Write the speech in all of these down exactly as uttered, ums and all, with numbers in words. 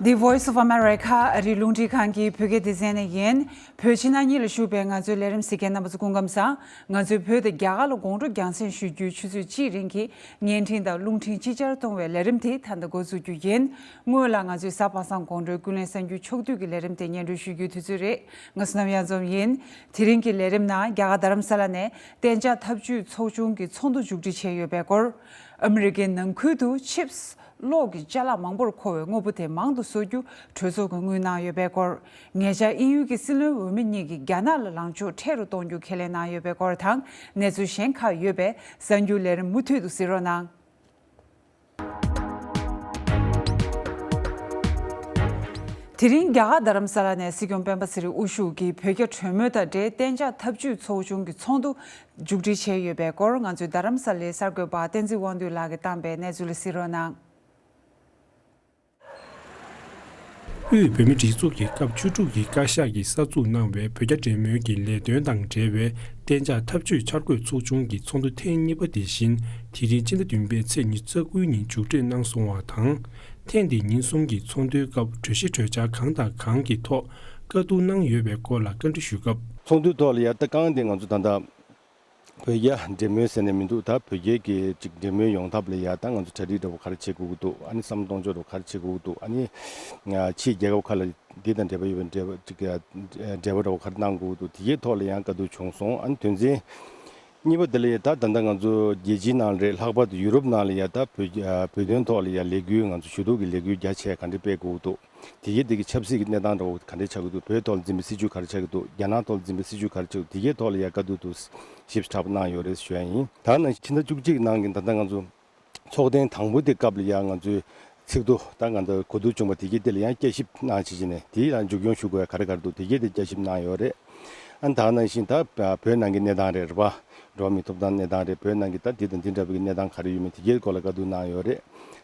The Voice of America ཨ་རིའི་རླུང་འཕྲིན་ཁང་གི་བོད་སྐད་སྡེ་ཚན་ནས་ཡིན། བོད་ཕྱི་ནང་གཉིས་ལ་བཞུགས་པའི་ང་ཚོའི་ལས་རིམ་གཟིགས་མཁན་རྣམ་པ་ཚོ་སྐུ་ཁམས་བཟང་། ང་ཚོས་བོད་དང་རྒྱ་གར་ལ་དགོང་དྲོ་རྒྱང་སྲིང་ཞུ་རྒྱུའི་ཆུ་ཚོད་གཅིག་རིང་གི་བརྙན་འཕྲིན་དང་རླུང་འཕྲིན་ཅིག་ཅར་གཏོང་བའི་ལས་རིམ་དེ་ད་ལྟ་འགོ་འཛུགས་རྒྱུ་ཡིན། སྔོན་ལ་ང་ཚོས་གཟའ་པ་སངས་དགོང་དྲོའི་ཀུན་གླེང་གསར་འགྱུར་ཕྱོགས་བསྡུས་ཀྱི་ལས་རིམ་དེ་སྙན་སྒྲོན་ཞུ་རྒྱུའི་དུས་ཚོད་རེད། ང་བསོད་ནམས་གཡང་འཛོམས་ཡིན། དེ་རིང་གི་ལས་རིམ་ནང་རྒྱ་གར་རྡ་རམ་ས་ལ་ནས་གཏན་འཇགས་འཐབ་ཇུས་ཚོགས་ཆུང་གི་ཚོགས་འདུ་མཇུག་སྒྲིལ་བྱས་ཡོད་པའི་སྐོར། ཨ་མི་རི་ཀའི་ནང་ཁུལ་དུ་ཆིབས་གློག་གི་ཅ་ལག་མང་པོར་མཁོ་བའི་དངོས་པོ་དེ་མང་དུ་བཟོ་རྒྱུ་གྲོས་ཚོགས་ཀྱིས་དངུལ་གནང་ཡོད་པའི་སྐོར། ཉེ་ཆར་དབྱིན་ཡུལ་གྱི་སྲིད་བློན་འོས་མི་གཉིས་ཀྱིས་རྒྱ་ནག་ལ་ལངས་ཕྱོགས་ཁྲལ་རུ་གཏོང་རྒྱུ་ཁས་ལེན་གནང་ཡོད་པའི་སྐོར་དང་གནས་ཚུལ་གཞན་ཁག་ཡོད་པས་གསར་འགྱུར་ལས་རིམ་མུ་མཐུད་དུ་གཟིགས་རོགས་གནང་། དེ་རིང་རྒྱ་གར་རྡ་རམ་ས་ལ་ནས་སྲིད་སྐྱོང་སྤེན་པ་ཚེ་རིང་དབུ་བཞུགས་ཀྱིས་བོད་རྒྱ་གྲོས་མོལ་དང་འབྲེལ་གཏན་འཇགས་འཐབ་ཇུས་ཚོགས་ཆུང་གི་ཚོགས་འདུ་མཇུག་སྒྲིལ་བྱས་ཡོད་པའི་སྐོར་ང་ཚོའི་རྡ་རམ་ས་ལའི་གསར་འགོད་པ་བསྟན་འཛིན་དབང་འདུས་ལགས་ཀྱིས་བཏང་པའི་གནས་ཚུལ་ལ་གཟིགས་རོགས་གནང་། དབུས་བོད་མིའི་སྒྲིག་འཛུགས་ཀྱི་སྐབས་བཅུ་དྲུག་གི་བཀའ་ཤག་གིས་གསར་འཛུགས་གནང་བའི་བོད་རྒྱ་འབྲེལ་མོལ་གྱི་ལས་དོན་དང་འབྲེལ་བའི་གཏན་འཇགས་འཐབ་ཇུས་འཆར་འགོད་ཚོགས་ཆུང་གི་ཚོགས་འདུ་ཐེངས་གཉིས་པ་དེ་བཞིན་དེ་རིང་སྤྱི་ཟླ་བདུན་པའི་ཚེས་ཉི་ཤུ་རྩ་དགུའི་ཉིན་མཇུག་སྒྲིལ་གནང་སོང་བ་དང་། ཐེངས་འདིའི་ཉིན་གསུམ་གྱི་ཚོགས་འདུའི་སྐབས་གྲོས་གཞི་གྲོས་འཆར་གང་དང་གང་གི་ཐོག་བཀའ་བསྡུར་གནང་ཡོད་པའི་སྐོར་ལ་བཀའ་འདྲི་ཞུས་སྐབས། ཚོགས་འདུའི་ཐོག་ལ་ཡ་ད་གང་དེ་ང་ཚོ་ད་ལྟ་བོད་རྒྱ་འབྲེལ་མོལ་ཟེར་ནས་མི་འདུག་ད་བོད་རྒྱའི་གི་ཅིག་འབྲེལ་མོལ་ཡོང་ཐབས་ལ་ཡ་ད་ང་ཚོ་གྲ་སྒྲིག་འདྲ་བོ་ག་རེ་བྱེད་དགོས་ཀྱི་འདུག་ཨ་ནི་བསམ་བློ་གཏོང་ཕྱོགས་འདྲ་བོ་ག་རེ་བྱེད་དགོས་ཀྱི་འདུག་ཨ་ནི་ཕྱིའི་རྒྱལ་ཁབ་ཁག་ལ་འདི་དང་འབྲེལ་བ་ཡོད་པའི་འབྲེལ་བ་ཅིག་འབྲེལ་བ་འདྲ་བོ་ག་རེ་གནང་དགོས་ཀྱི་འདུག་དེ་གའི་ཐོག་ལ་ཡང་བཀའ་བསྡུར་བྱུང་སོང་། ཨ་ནི་དོན་ཚན་གཉིས་པ་དེ་ལ་ཡ་ད་ད་ལྟ་ང་ཚོ་རྒྱལ་སྤྱིའི་ནང་ལ་རེད། ལྷག་པར་དུ་ཡུ་རོབ་ནང་ལ་ཡ་ད་བོད་བོད་དོན་ཐོག་ལ་ཡ་ལས་འགུལ་ང་ཚོ་ཞུ་གཏུག་གི་ལས་འགུལ་རྒྱ་ཆེ་ག་འདྲ་སྤེལ་དགོས་ཀྱི་འདུག་དེ་གའི་དེ་གི་ཆབ་སྲིད་ཀྱི་གནས་སྟངས་འདྲ་བོ་ག་འདྲས་ཆགས་ཀྱི་འདུག་བོད་ཐོག་ལ་འཛིན་པའི་སྲིད་བྱུས་ག་རེ་ཆགས་ཀྱི་འདུག་རྒྱ་ནག་ཐོག་ལ་འཛིན་པའི་སྲིད་བྱུས་ག་རེ་ཆགས་ཀྱི་འདུག་དེ་གའི་ཐོག་ལ་ཡ་བཀའ་བསྡུར་དུ་ཞིབ་ཕྲ་པོ་གནང་ཡོད་རེད་ཞུ་ཡ་ཡིན། ད་ནང་ཕྱི་ཟླ་བཅུ་གཅིག་ནང་གི་ད་ལྟ་ང་ཚོ་ཚོགས་ཐེངས་དང་པོ་དེ་སྐབས་ལ་ཡ་ང་ཚོའི་ཚིག་ཐོ་ད་ང་ཚོ་གོ་བསྡུར་བྱུང་བ་དེ་གའི་དེ་ལ་ཡང་བསྐྱར་ཞིབ་གནང་བྱས་བྱས་ནས་དེ་ལ་མཇུག་སྐྱོང་ཞུ་དགོས་ཡ་ག་རེ་ག་རེ་འདུག་དེ་གའི་དེ་བསྐྱར་ཞིབ་གནང་ཡོད་རེད། ཨ་ནི་ད་ནང་བཞིན་ད་བོད་ནང་གི་གནས་སྟངས་རེད་རེད་པ། འགྲོ་བ་མིའི་ཐོབ་ཐང་གནས་སྟངས་རེད། བོད་ནང་གི་ད་དེ་དང་དེ་འདྲ་བའི་གནས་སྟངས་ག་རེ་ཡོད་མེད་དེ་གའི་སྐོར་ལ་བཀའ་བསྡུར་གནང་ཡོད་རེད།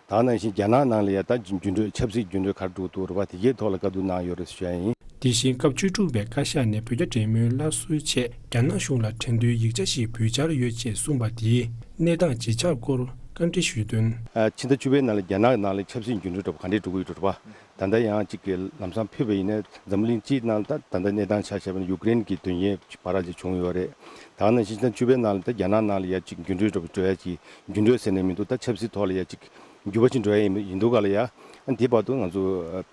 ད་ནང་བཞིན་རྒྱ་ནག་ནང་ལ་ཡ་ད་འགྱུར་འགྲོས་ཆབ་སྲིད་འགྱུར་འགྲོས་ག་རེ་འགྲོ་འདུག་རེད་པ། དེ་གའི་ཐོག་ལ་བཀའ་བསྡུར་གནང་ཡོད་རེད་ཞུ་ཡ་ཡིན། དེ་བཞིན་སྐབས་བཅུ་དྲུག་པའི་བཀའ་ཤག་ནས་བོད་རྒྱ་འབྲེལ་མོལ་སླར་གསོའི་ཆེད་རྒྱ་ནག་གཞུང་ལ་དྲན་རྟེན་ཡིག་ཆ་ཞིག་འབུལ་འཆར་ཡོད་ཅེས་གསུངས་པ་དེའི་གནས་སྟངས་ཇི་ཆགས་སྐོར་བཀའ་འདྲི་ཞུས་དོན། ཕྱི་ཟླ་བཅུ་པའི་ནང་ལ་རྒྱ་ནག་ནང་ལ་ཆབ་སྲིད་འགྱུར་འགྲོས་འདྲ་པོ་ག་འདྲས་འགྲོ་གི་ཡོད་འགྲོ་རེད་པ། ད་ལྟ་ཡང་གཅིག་གི་ལམ་སང་ཕུད་པ་ཡིན་ན་འཛམ་བུ་གླིང་སྤྱིའི་ནང་ད་ད་ལྟ་གནས་སྟངས་ཆ་བཞག་པ་ན་ཡུ་ཀེ་རེན་གྱི་དོན་རྐྱེན་བར་ཅིག་བྱུང་ཡོད་རེད། ད་ནང་བཞིན་ཕྱི་ཟླ་བཅུ་པའི་ནང་ལ་ད་རྒྱ་ནག་ནང་ལ་ཡ་གཅིག་འགྱུར་འགྲོས་འགྲོ་འགྲོ་ཡ་གཅིག་འགྱུར་འགྲོས་ཟེར་ནས་མི་འདུག་ད་ཆབ་སྲིད་ཐོག་ལ་ཡ་གཅིག་འགྱུར་བ་ཅིག་འགྲོ་ཡ་ཡིན་ཡིན་འདུག་ག་ལ་ཡ། ཨ་འདི་བར་དུ་ང་ཚོ་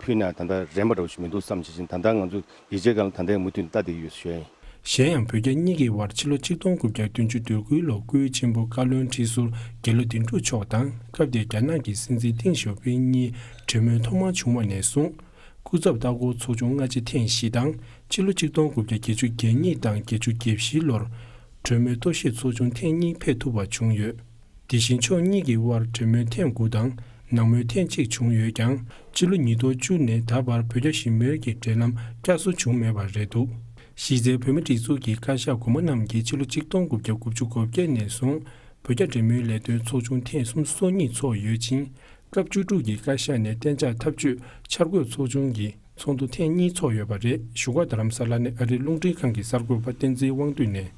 ཕུད་ན་ད་ལྟ་རན་པ་འདྲ་བོ་ཞིག་མི་འདུག་བསམ་བྱས་ཅིང་ད་ལྟ་ང་ཚོ་ཡིག་ཆའི་སྒང་ལ་ད་ལྟའི་མུ་མཐུད་ནས་ལྟ་བསྡད་ཀྱི་ཡོད་ཞུ་ཡ་ཡིན། གཞན་ཡང་བོད་རྒྱ་གཉིས་ཀྱི་དབར་ཕྱི་ལོ་ཆིག་སྟོང་དགུ་བརྒྱ་བདུན་ཅུ་དོན་དགུའི་ལོར་སྐུའི་ཆེན་པོ་བཀའ་བློན་ཁྲི་ཟུར་རྒྱ་ལོ་དོན་གྲུབ་མཆོག་དང་སྐབས་དེའི་རྒྱ་ནག་གི་སྲིད་འཛིན་ཏེང་ཞའོ་ཕིང་གཉིས་གྲོས་མོལ་ཐོག་མར་བྱུང་བ་ནས་བཟུང་། སྐུ་ཚབ་ལྟ་སྐོར་ཚོགས་ཆུང་སྔ་ཕྱི་ཐེངས་བཞི་དང་ཕྱི་ལོ་ཆིག་སྟོང་དགུ་བརྒྱ་བརྒྱད་ཅུ་གྱ་གཉིས་དང་བརྒྱད་ཅུ་གྱ་བཞི་ལོར་གྲོས་མོལ་རྟོག་ཞིབ་ཚོགས་ཆུང་ཐེངས་གཉིས་ཕེབས་ཐུབ་པ་བྱུང་ཡོད། དེ་བཞིན་ཕྱོགས་གཉིས་ཀྱི་དབར་གྲོས་མོལ་ཐེངས་དགུ་དང་ནང་མོལ་ཐེངས་གཅིག་བྱུང་ཡོད་ཀྱང་ཕྱི་ལོ་ཉིས་སྟོང་བཅུ་ནས་ད་བར་བོད་རྒྱ་ཞི་མོལ་གྱི་འབྲེལ་ལམ་བསྐྱར་གསོ་བྱུང་མེད་པ་རེད་འདུག་གཞི་རྩའི་བོད་མིའི་སྒྲིག་འཛུགས་ཀྱི་བཀའ་ཤག་གོང་མ་རྣམས་ཀྱིས་ཕྱི་ལོ་ཆིག་སྟོང་དགུ་བརྒྱ་དགུ་བཅུ་གོ་བརྒྱད་ནས་བཟུང་བོད་རྒྱ་འབྲེལ་མོལ་ལས་དོན་ཚོགས་ཆུང་ཐེངས་སུམ་ཅུ་སོ་གཉིས་འཚོགས་ཡོད་ཅིང་། སྐབས་བཅུ་དྲུག་གི་བཀའ་ཤག་ནས་གཏན་འཇགས་འཐབ་ཇུས་འཆར་འགོད་ཚོགས་ཆུང་གི་ཚོགས་འདུ་ཐེངས་གཉིས་འཚོགས་ཡོད་པ་རེད། བཞུགས་སྒར་རྡ་རམ་ས་ལ་ནས་ཨ་རིའི་རླུང་འཕྲིན་ཁང་གི་གསར་འགོད་པ་བསྟན་འཛིན་དབང་འདུས་ནས།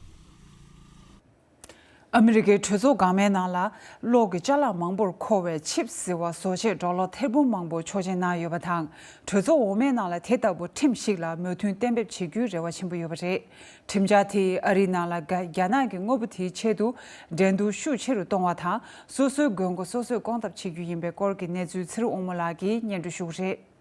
ཨ་མི་རི་ཀའི་གྲོས་ཚོགས་འགག་མའི་ནང་ལ་གློག་གི་ཅ་ལག་མང་པོར་མཁོ་བའི་ཆིབས་ཟེར་བ་བཟོ་ཆེད་ཌོ་ལར་ཐེར་འབུམ་མང་པོ་ཆོག་མཆན་གནང་ཡོད་པ་དང་། གྲོས་ཚོགས་འོག་མའི་ནང་ལ་དེ་ལྟ་བུ་ཁྲིམས་ཤིག་ལ་མོས་མཐུན་གཏན་འབེབས་བྱེད་རྒྱུའི་རེ་བ་ཆེན་པོ་ཡོད་པ་རེད། ཁྲིམས་འཆར་དེས་ཨ་རིའི་ནང་ལ་རྒྱ་རྒྱ་ནག་གི་དངོས་པོ་དེའི་ཆེད་དུ་འགྲན་བསྡུར་ཤུགས་ཆེ་རུ་གཏོང་བ་དང་། སོ་སོའི་དགོས་མཁོ་སོ་སོས་སྐོང་ཐབས་བྱེད་རྒྱུ་ཡིན་པའི་སྐོར་གྱི་གནས་ཚུལ་ཚེ་རིང་དབང་མོ་ལགས་ཀྱིས་སྙན་སྒྲོན་ཞུ་གི་རེད།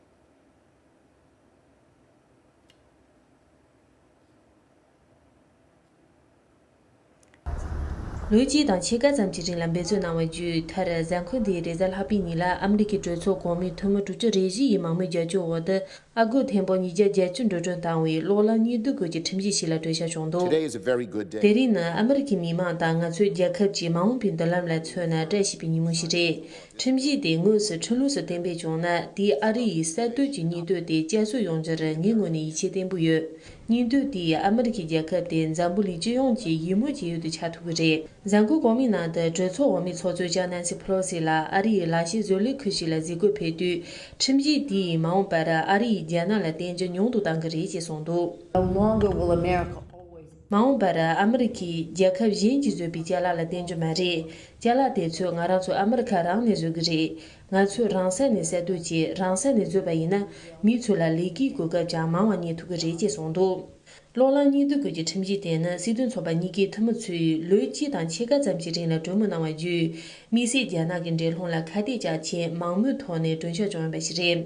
ལོ་གཅིག་དང་ཕྱེད་ཀ་ཙམ་གྱི་རིང་ལ་འབད་བརྩོན་གནང་བ་བརྒྱུད་མཐར་གཟའ་འཁོར་འདིའི་རེས་གཟའ་ལྷག་པའི་ཉིན་ལ་ཨ་མི་རི་ཀའི་གྲོས་ཚོགས་གོང་མའི་འཐུས་མི་དྲུག་ཅུ་རེ་བཞི་ཡི་མང་མོས་རྒྱབ་སྐྱོར་འོག་ཏུ་ཨ་སྒོར་ཐེར་འབུམ་ཉིས་བརྒྱ་བརྒྱད་ཅུ་འགྲོ་གྲོན་བཏང་བའི་གློག་ལམ་གཉིས་ཟློས་སྐོར་གྱི་ཁྲིམས་གཞི་ཞིག་ལ་གྲོས་འཆར་བྱུང་འདུག Today is a very good day. དེ་རིང་ནི་ཨ་མི་རི་ཀའི་མི་མང་དང་ང་ཚོའི་རྒྱལ་ཁབ་ཀྱི་མ་འོངས་པའི་མདུན་ལམ་ལ་མཚོན་ན་བཀྲ་ཤིས་པའི་ཉིན་མོ་ཞིག་རེད། ཁྲིམས་གཞི་དེ་དངོས་སུ་ཁྲིམས་ལུགས་སུ་གཏན་འབེབས་བྱུང་ན་དེས་ཨ་རི་ཡི་གསར་གཏོད་ཀྱི་གཉིས་ཟློས་དེ་བསྐྱར་གསོ་ཡོང་རྒྱུར་ངའི་ངོས་ནས་ཡིད་ཆེས་བརྟན་པོ་ཡོད། གཉིས་ཟློས་དེས་ཨ་མི་རི་ཀའི་རྒྱལ་ཁབ་དེ་འཛམ་བུ་གླིང་སྤྱི་ཡོངས་ཀྱི་ཡིད་སྨོན་བྱེད་ཡུལ་དུ་ཆགས་ཐུབ་ཀྱི་རེད། གཟའ་འཁོར་གོང་མའི་ནང་དུ་གྲོས་ཚོགས་འོག་མའི་ཚོགས་གཙོས་ལྕམ་ནན་སི་ཕེ་ལོ་སི་ལ་ཨ་རི་ཡི་ལས་བྱེད་བཟོ་ལས་ཁུལ་ཞིག་ལ་གཟིགས་སྐོར་ཕེབས་དུས། ཁྲིམས་གཞི་དེས་མ་འོངས་པར་ཨ་རི་ཡིས་རྒྱ་ནག་ལ་བརྟེན་རྒྱུ་ཉུང་དུ་གཏང་གི་རེད་ཅེས་གསུངས་འདུག No longer will America always མ་འོངས་པར་ཨ་མི་རི་ཀས་རྒྱལ་ཁབ་གཞན་གྱིས་བཟོས་པའི་ཅ་ལག་ལ་བརྟེན་རྒྱུ་མ་རེད། ཅ་ལག་དེ་ཚོ་ང་རང་ཚོ་ཨ་མི་རི་ཁ་རང་ནས་བཟོ་གི་རེད། ང་ཚོས་རང་ས་ནས་གསར་གཏོད་བྱས། རང་ས་ནས་བཟོས་པ་ཡིན་ན། མི་ཚོ་ལ་ལས་ཀའི་གོ་སྐབས་ཀྱང་མང་བ་རྙེད་ཐུབ་ཀྱི་རེད་ཅེས་གསུངས་འདུག། གློག་ལམ་གཉིས་ལྡན་སྐོར་གྱི་ཁྲིམས་གཞི་དེ་ནི་སྲིད་དོན་ཚོགས་པ་གཉིས་ཀའི་འཐུས་མི་ཚོས་ལོ་གཅིག་དང་ཕྱེད་ཀ་ཙམ་གྱི་རིང་ལ་གྲོས་མོལ་གནང་བ་བརྒྱུད། དམིགས་བསལ་རྒྱ་ནག་གི་འགྲན་སློང་ལ་ཁ་གཏད་བཅག་ཆེད་མང་མོས་ཐོག་ནས་གྲོས་འཆར་བྱུང་ཡོད་པ་ཞིག་རེད།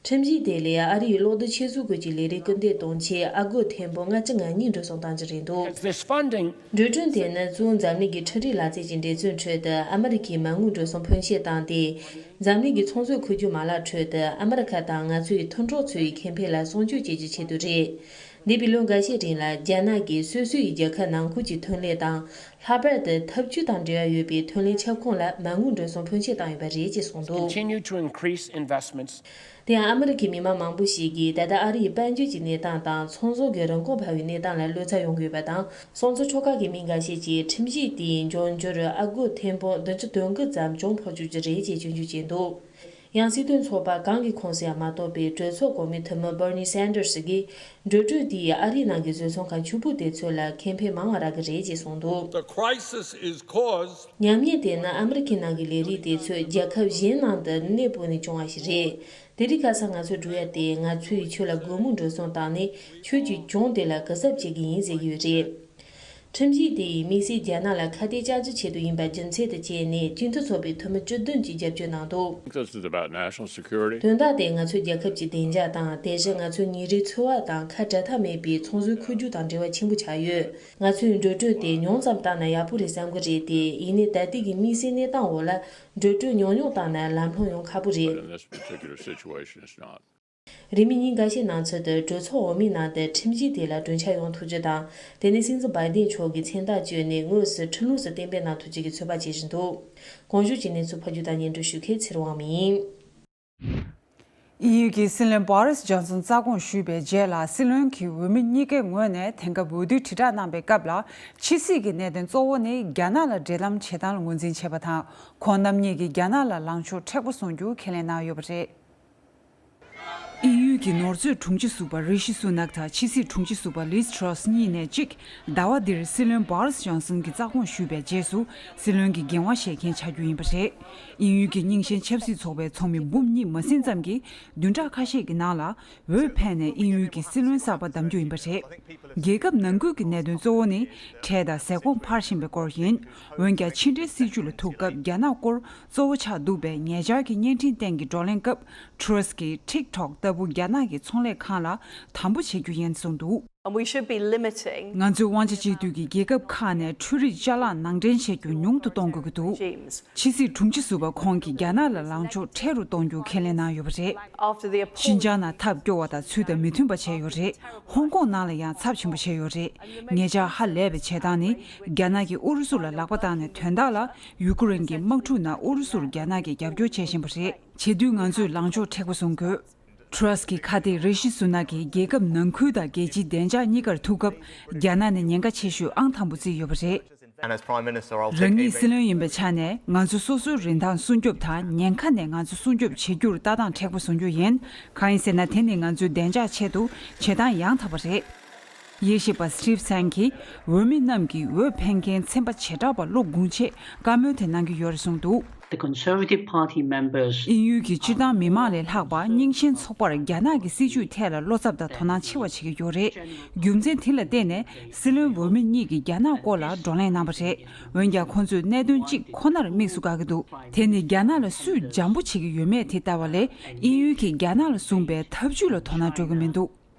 ཁྲིམས་གཞི་དེ་ལས་ཨ་རིའི་གློག་རྡུལ་ཆེད་བཟོ་སྐོར་གྱི་ལས་རིགས་སྐུལ་འདེད་གཏོང་ཆེད་ཨ་སྒོར་ཐེར་འབུམ་ལྔ་བཅུ་ང་གཉིས་འགྲོ་སོང་བཏང་རྒྱུ་རེད་འདུག། This funding འགྲོ་གྲོན་དེ་ནི་གཙོ་བོ་འཛམ་གླིང་གི་འཕྲུལ་རིག་ལག་རྩལ་གྱི་འགྲན་རྩོད་ཁྲོད་དུ་ཨ་མི་རི་ཁའི་མ་དངུལ་འགྲོ་སོང་ཕོན་ཆེ་བཏང་སྟེ། འཛམ་གླིང་གི་ཚོང་ཟོག་མཁོ་སྒྱུར་མ་ལག་ཁྲོད་དུ་ཨ་མི་རི་ཁ་དང་ང་ཚོའི་མཐུན་གྲོགས་ཚོའི་ཁེ་ཕན་ལ་སྲུང་སྐྱོབ་བྱེད་རྒྱུའི་ཆེད་དུ་རེད། འདས་པའི་ལོ་འགའ་ཤས་རིང་ལ་རྒྱ་ནག་གིས་སོ་སོའི་རྒྱལ་ཁབ་ནང་ཁུལ་གྱི་ཐོན་ལས་དང་། ལྷག་པར་དུ་འཐབ་ཇུས་དང་འབྲེལ་བ་ཡོད་པའི་ཐོན་ལས་ཁྱབ་ཁོངས་ལ་མ་དངུལ་འགྲོ་སོང་ཕོན་ཆེ་བཏང་ཡོད་པ་རེད་ཅེས་གསུངས་འདུག། Continue to increase investments དེ་ཡང་ཨ་མི་རི་ཀའི་མི་མང་མང་པོ་ཞིག་གིས་ད་ལྟ་ཨ་རིའི་དཔལ་འབྱོར་གྱི་གནས་སྟངས་དང་ཚོང་ཟོག་གི་རིན་གོང་འཕར་བའི་གནས་སྟངས་ལ་བློ་འཚབ་ཡོང་གི་ཡོད་པ་དང་། སོང་ཙང་ཕྱོགས་ཁག་གི་མི་འགའ་ཤས་ཀྱིས་ཁྲིམས་གཞི་དེའི་འབྱུང་འགྱུར་ཨ་སྒོར་ཐེར་འབུམ་བདུན་ཅུ་དོན་དགུ་ཙམ་གྱོང་ཕོག་བཅུག་རྒྱུ་རེད་ཅེས་སྐྱོན་བརྗོད་བྱས་འདུག། ཡང་སྲིད་དོན་ཚོགས་པ་གང་གི་ཁོངས་སུ་ཡང་མ་གཏོགས་པའི་གྲོས་ཚོགས་གོང་མའི་འཐུས་མི་Bernie Sanders གྱིས། འགྲོ་གྲོན་དེས་ཨ་རིའི་ནང་གི་བཟོ་ཚོང་ཁང་ཕྱུག་པོ་དེ་ཚོ་ལ་ཁེ་ཕན་མང་བ་རག་གི་རེད་ཅེས་གསུངས་འདུག། The crisis is caused ཉམས་ཉེས་དེ་ནི་ཨ་མི་རི་ཁའི་ནང་གི་ལས་རིགས་དེ་ཚོས་རྒྱལ་ཁབ་གཞན་ནང་དུ་གནས་སྤོས་ནས་བྱུང་བ་ཞིག་རེད། དེ་རིང་ཁ་སང་ང་ཚོས་བསྒྲུབ་ཡ་དེ། ང་ཚོས་ཁྱོད་ལ་སྒོར་མོ་འགྲོ་སོང་བཏང་ནས་ཁྱོད་ཀྱི་གྱོང་དེ་ལ་གུ་གསབ་བྱེད་ཀྱི་ཡིན་ཟེར་གྱི་ཡོད་རེད། ཁྲིམས་གཞི་དེ་ཡིས་དམིགས་བསལ་རྒྱ་ནག་ལ་ཁ་གཏད་གཅོག་རྒྱུའི་ཆེད་དུ་ཡིན་པ་རྒྱུ་མཚན་དུ་བྱས་ནས་སྤྱི་མཐུན་ཚོགས་པའི་འཐུས་མི་བཅུ་བདུན་གྱིས་རྒྱབ་སྐྱོར་གནང་འདུག། This is about national security. དོན་དག་དེ་ང་ཚོའི་རྒྱལ་ཁབ་ཀྱི་བདེ་འཇགས་དང་། དེ་བཞིན་ང་ཚོའི་ཉིན་རེའི་འཚོ་བ་དང་ཁ་བྲལ་ཐབས་མེད་པའི་ཚོང་ཟོག་མཁོ་སྒྱུར་དང་འབྲེལ་བ་ཆེན་པོ་ཆགས་ཡོད། ང་ཚོས་འགྲོ་གྲོན་དེ་ཉུང་ཙམ་བཏང་ན་ཡག་པོ་རེད་བསམ་གྱི་རེད་དེ། ཡིན་ནའི་ད་ལྟའི་གི་དམིགས་བསལ་གནས་སྟངས་འོག་ལ་འགྲོ་གྲོན་ཉུང་ཉུང་བཏང་ན་ལམ་ལྷོང་ཡོང་ཁག་པོ་རེད། But in this particular situation, it's not. རེས་མོས་ཉིན་འགའ་ཤས་ནང་ཚུད་དུ་གྲོས་ཚོགས་འོག་མའི་ནང་དུ་ཁྲིམས་གཞི་དེ་ལ་གྲོས་འཆར་ཡོང་ཐུབ་རྒྱུ་དང་། དེ་ནས་སྲིད་འཛིན་བྷའི་ཌེན་མཆོག་གིས་མཚན་རྟགས་བཅོས་ནས་དངོས་སུ་ཁྲིམས་ལུགས་སུ་གཏན་འབེབས་གནང་ཐུབ་རྒྱུ་གི་ཚོད་དཔག་བྱེད་བཞིན་འདུག། གོང་ཞུས་ཀྱི་གནས་ཚུལ་ཕབ་སྒྱུར་དང་སྙན་སྒྲོན་ཞུ་མཁན་ཚེ་རིང་དབང་མོ་ཡིན། དབྱིན་ཡུལ་གྱི་སྲིད་བློན་བྷོ་རིས་ཇོན་སན་རྩ་དགོངས་ཞུས་པའི་རྗེས་ལ། སྲིད་བློན་གྱིས་འོས་མི་གཉིས་ཀའི་ངོས་ནས་དེང་སྐབས་འོས་བསྡུའི་དྲིལ་བསྒྲགས་གནང་པའི་སྐབས་ལ། ཕྱི་སྲིད་ཀྱི་གནད་དོན་གཙོ་བོ་ནི་རྒྱ་ནག་ལ་འབྲེལ་ལམ་བྱེད་སྟངས་ལ་ངོས་འཛིན་བྱས་པ་དང་། ཁོང་རྣམ་གཉིས་ཀྱིས་རྒྱ་ནག་ལ་ལངས་ཕྱོགས་མཁྲེགས་པོ་བཟུང་རྒྱུ་ཁས་ལེན་གནང་ཡོད་པ་རེད། དབྱིན་ཡུལ་གྱི་ནོར་མཛོད་དྲུང་ཆེ་ཟུར་པ་རི་ཤི་སུ་ནག་དང་ཕྱི་སྲིད་དྲུང་ཆེ་ཟུར་པ་ལིས་ཊྲོས་གཉིས་ནས་གཅིག། ཟླ་བ་འདིར་སྲིད་བློན་བྷོ་རིས་ཇོན་སན་གྱི་རྩ་དགོངས་ཞུས་པའི་རྗེས་སུ། སྲིད་བློན་གྱི་འགན་དབང་བཞེས་མཁན་ཆགས་རྒྱུ་ཡིན་པ་རེད། དབྱིན་ཡུལ་གྱི་རྙིང་ཞེན་ཆབ་སྲིད་ཚོགས་པའི་ཚོགས་མི་འབུམ་གཉིས་མ་ཟིན་ཙམ་གྱིས་བདུན་ཕྲག་ཁ་ཤས་ཀྱི་ནང་ལ་འོས་འཕེན་ནས་དབྱིན་ཡུལ་གྱི་སྲིད་བློན་གསར་པ་བདམས་རྒྱུ་ཡིན་པ་རེད། རྒྱལ་ཁབ་ནང་ཁུལ་གྱི་གནད་དོན་གཙོ་བོ་ནི་ཁྲལ་དང་ཟས་གོང་འཕར་བཞིན་པའི་སྐོར་ཡིན། འོན་ཀྱང་ཕྱི་འབྲེལ་སྲིད་ཇུས་ལ་ཐུག་སྐབས་རྒྱ་ནག་སྐོར་གཙོ་བོ་ཆགས་འདུག་པས། ཉེ་ཆར་གྱི་བརྙན་འཕྲིན་སྟེང་གི་བགྲོ་གླེང་སྐབས། ཊྲུས་ཀྱིས་ཊིག་ཊོག་ལྟ་བུ་རྒྱ་ནག་གི་ཚོང་ལས་ཁང་ལ་དམ་པོ་བྱེད་རྒྱུ་ཡིན་གསུངས་འདུག། And we should be limiting ང་ཚོས་དབང་ཆ་གཅིག་སྡུད་ཀྱི་རྒྱལ་ཁབ་ཁག་ནས་འཕྲུལ་རིག་ཅ་ལག་ནང་འདྲེན་བྱེད་རྒྱུ་ཉུང་དུ་གཏོང་དགོས་ཀྱི་འདུག། Regimes. ཕྱི་སྲིད་དྲུང་ཆེ་ཟུར་པ་ཁོང་གིས་རྒྱ་ནག་ལ་ལངས་ཕྱོགས་མཁྲེགས་རུ་གཏོང་རྒྱུ་ཁས་ལེན་གནང་ཡོད་པ་རེད། After the appalling ཤིན་ཅང་ནང་ཐབས་སྐྱོ་བ་དང་ཚུལ་དང་མི་མཐུན་པ་བྱས་ཡོད་རེད། ཧོང་ཀོང་ནང་ལ་ཡང་ཚབས་ཆེན་པོ་བྱས་ཡོད་རེད། ཉེ་ཆར་ཧ་ལས་པའི་བྱེད་སྟངས་ནི། རྒྱ་ནག་གིས་ཨུ་རུ་སུ་ལ་ལག་པ་བཏང་ནས། དོན་དག་ལ་ཡུ་ཀེ་རེན་གྱི་དམག་འཁྲུག་ནང་ཨུ་རུ་སུར་རྒྱ་ནག་གིས་རྒྱབ་སྐྱོར་བྱེད་བཞིན་པ་རེད། བྱེད་དུས་ང་ཚོས་ལངས་ཕྱོགས་མཁྲེགས་པོ་བཟུང་དགོས། ཊྲུས་ཀྱི་ཁ་གཏད་རི་ཤི་སུ་ནག་གིས་རྒྱལ་ཁབ་ནང་ཁུལ་དང་རྒྱལ་སྤྱིའི་བདེ་འཇགས་གཉིས་ཀར་ཐུག་སྐབས། རྒྱ་ནག་ནས་ཉེན་ཁ་ཆེ་ཤོས་ཨང་དང་པོ་བརྩིས་ཡོད་པ་རེད། And as Prime Minister, I'll take རང་ཉིད་every སྲིད་བློན་ཡིན་པའི་ཆ་ནས། ང་ཚོ་སོ་སོའི་རིན་ཐང་སྲུང་སྐྱོབ་དང་། ཉེན་ཁ་ནས་ང་ཚོ་སྲུང་སྐྱོབ་བྱེད་རྒྱུར་ལྟ་སྟངས་མཁྲེགས་པོ་བཟུང་རྒྱུ་ཡིན། གང་ཡིན་ཟེར་ན། དེ་ནི་ང་ཚོའི་བདེ་འཇགས་ཆེད་དུ་བྱེད་སྟངས་ཡང་དག་པ་རེད། དབྱེ་ཞིབ་པ་སི་ཊིབ་སན་གྱིས། འོས་མི་རྣམས་ཀྱིས་འོས་འཕེན་མཁན་ཚན་པ་བྱེ་བྲག་པ་བློ་སྒུག་ཆེད་བཀའ་མོལ་དེ་གནང་གི་ཡོད་རེད་གསུངས་འདུག། The Conservative Party members དབྱིན་ཡུལ་གྱི་སྤྱིར་བཏང་མི་མང་ལས་ལྷག་པ་རྙིང་ཞེན་ཚོགས་པར་རྒྱ་ནག་གི་སྲིད་བྱུས་ཐད་ལ་བློ་འཚབ་དང་དོ་སྣང་ཆེ་བ་བྱེད་ཀྱི་ཡོད་རེད། རྒྱུ་མཚན་དེ་ལ་བརྟེན་ནས་སྲིད་བློན་འོས་མི་གཉིས་ཀྱིས་རྒྱ་ནག་སྐོར་ལ་བགྲོ་གླེང་གནང་བ་རེད། འོན་ཀྱང་ཁོང་ཚོས་གནད་དོན་གཅིག་ཁོ་ནར་དམིགས་སུ་བཀར་གྱི་འདུག། དེ་ནི་རྒྱ་ནག་ལ་སུས་སྦྱང་པོ་བྱེད་ཀྱི་ཡོད་མེད་དེ་ལྟ་བ་ལས། དབྱིན་ཡུལ་གྱིས་རྒྱ་ནག་ལ་བཟུང་པའི་ཐབས་ཇུས་ལ་དོ་སྣང་སྤྲོད་ཀྱི་མི་འདུག།